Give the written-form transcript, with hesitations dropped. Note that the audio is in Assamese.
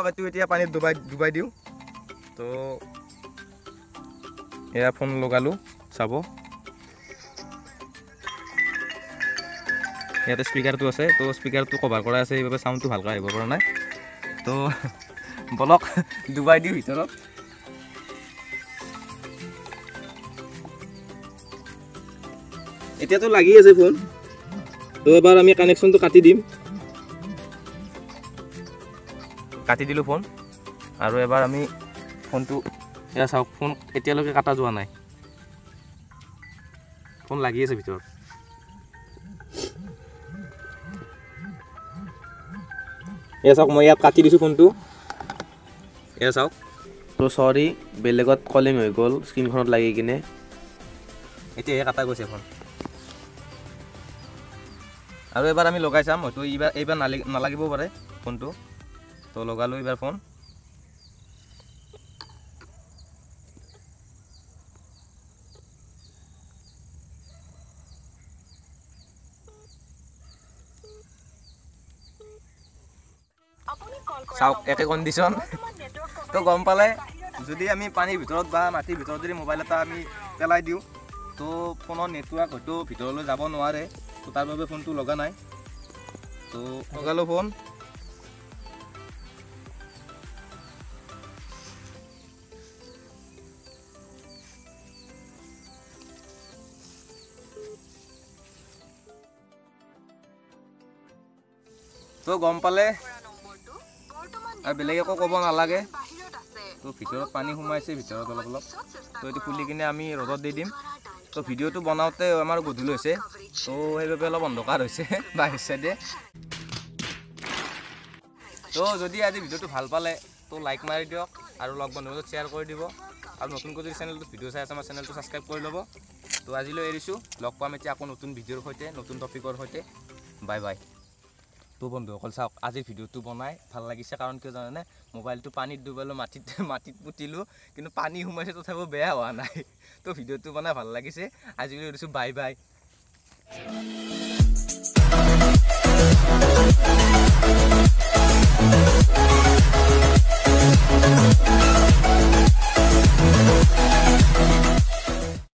এইটো এতিয়া পানীত ডুবাই ডুবাই দিওঁ। তো এয়া ফোন লগালোঁ, চাব ইয়াতে স্পীকাৰটো আছে। তো স্পীকাৰটো কভাৰ কৰা আছে, সেইবাবে চাউণ্ডটো ভালকৈ আহিব পৰা নাই। তো বলক ডুবাই দিওঁ ভিতৰত। এতিয়াতো লাগি আছে ফোন। তো এবাৰ আমি কানেকশ্যনটো কাটি দিম। কাটি দিলোঁ ফোন। আৰু এবাৰ আমি ফোনটো, এয়া চাওক ফোন এতিয়ালৈকে কাটা যোৱা নাই, ফোন লাগি আছে ভিতৰত। এয়া চাওক মই ইয়াত কাটি দিছোঁ ফোনটো, এয়া চাওক। তো চৰি, বেলেগত কলিং হৈ গ'ল স্ক্ৰীণখনত লাগি কিনে, এতিয়াহে কাটা গৈছে ফোন। আৰু এবাৰ আমি লগাই চাম, হয়তো এইবাৰ নালাগিবও পাৰে ফোনটো। তো লগালোঁ এইবাৰ ফোন। চাওক একে কণ্ডিশ্যন। তো গম পালে যদি আমি পানীৰ ভিতৰত বা মাটিৰ ভিতৰত যদি মোবাইল এটা আমি পেলাই দিওঁ, তো ফোনৰ নেটৱৰ্ক হয়তো ভিতৰলৈ যাব নোৱাৰে। তো তাৰ বাবে ফোনটো লগা নাই। তো লগালোঁ ফোন। তো গম পালে আৰু বেলেগ একো ক'ব নালাগে। তো ভিতৰত পানী সোমাইছে ভিতৰত অলপ অলপ। তো এইটো খুলি কিনে আমি ৰ'দত দি দিম। তো ভিডিঅ'টো বনাওঁতে আমাৰ গধূলি হৈছে, তো সেইবাবে অলপ অন্ধকাৰ হৈছে বাহিৰ চাইডে। তো যদি আজি ভিডিঅ'টো ভাল পালে তো লাইক মাৰি দিয়ক আৰু লগ বন্ধুৰ মাজত শ্বেয়াৰ কৰি দিব। আৰু নতুনকৈ যদি চেনেলটোত ভিডিঅ' চাই আছে, আমাৰ চেনেলটো ছাবস্ক্ৰাইব কৰি ল'ব। তো আজিলৈ এৰিছোঁ, লগ পাম এতিয়া আকৌ নতুন ভিডিঅ'ৰ সৈতে, নতুন টপিকৰ সৈতে। Bye bye. তো বন্ধুসকল চাওক আজিৰ ভিডিঅ'টো বনাই ভাল লাগিছে, কাৰণ কিয় জানেনে, মোবাইলটো পানীত ডুবালোঁ, মাটিত মাটিত পুতিলোঁ, কিন্তু পানী সোমাইছে তথাপিও বেয়া হোৱা নাই। তো ভিডিঅ'টো বনাই ভাল লাগিছে। আজিলৈ এৰিছোঁ, বাই বাই।